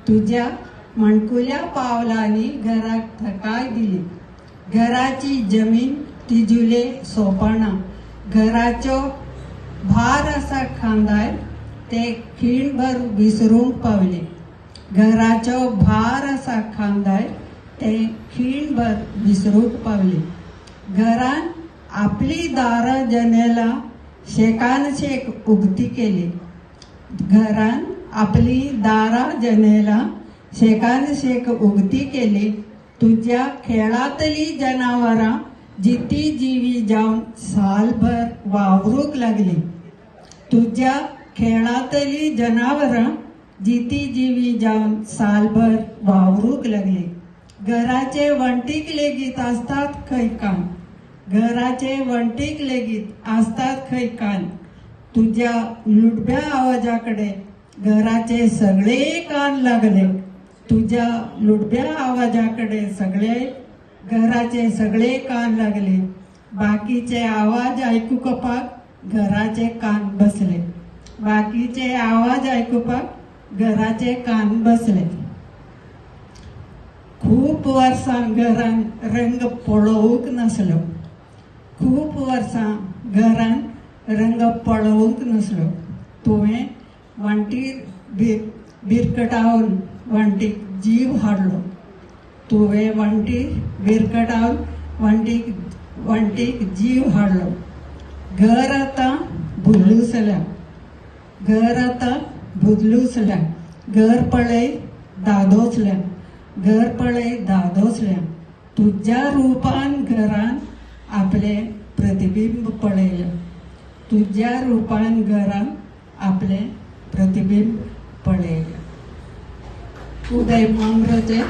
तुज्या माणकुल्या पावलांनी घराक थकाय दिली. घराची जमीन तिजुले सोपाणां, घराचो भार आसा खांदार ते खीणभर विसरूंक पावले. घराचो भार आसा खांदार ते खीणभर विसरूंक पावले. घरान आपली दारां जनेलां शेकान शेक उगती केली. घरान आपली दारां जनेलां शेकान शेक उगती केली. तुज्या खेळांतली जनावरां जिती जिवी जावन सालभर वावरूंक लागली. तुज्या खेळांतली जनावरां जिती जिवी जावन सालभर वावरूंक लागली. घराचे वण्टीक लेगीत आसतात खंय कान. घराचे वण्टीक लेगीत आसतात खंय कान. तुज्या लुडब्या आवाजा कडेन घराचे सगळे कान लागले. तुज्या लुडब्या आवाजा कडेन सगळे घराचे सगळे कान लागले. बाकीचे आवाज आयकुपाक घराचे कान बसले. बाकीचे आवाज आयकुपाक घराचे कान बसले. खूब वर्सां घरान रंग पळोवंक नासलो. खूब वर्सां घरान रंग पळोवंक नासलो. तुवें वण्टीर बिरकटावन वण्टीक जीव हाडलो. तुवें वण्टीर बिरकटावन वण्टीक जीव हाडलो. घर आतां भुल्लुसल्या. घर आतां भुल्लुसल्या. घर पळय दादोसल्या. घर पळय दादोसल्या. तुज्या रुपान घरान आपलें प्रतिबिंब पळयलें. तुज्या रुपान घरान आपलें प्रतिबिंब पळयलें. उदय मांब्रोचे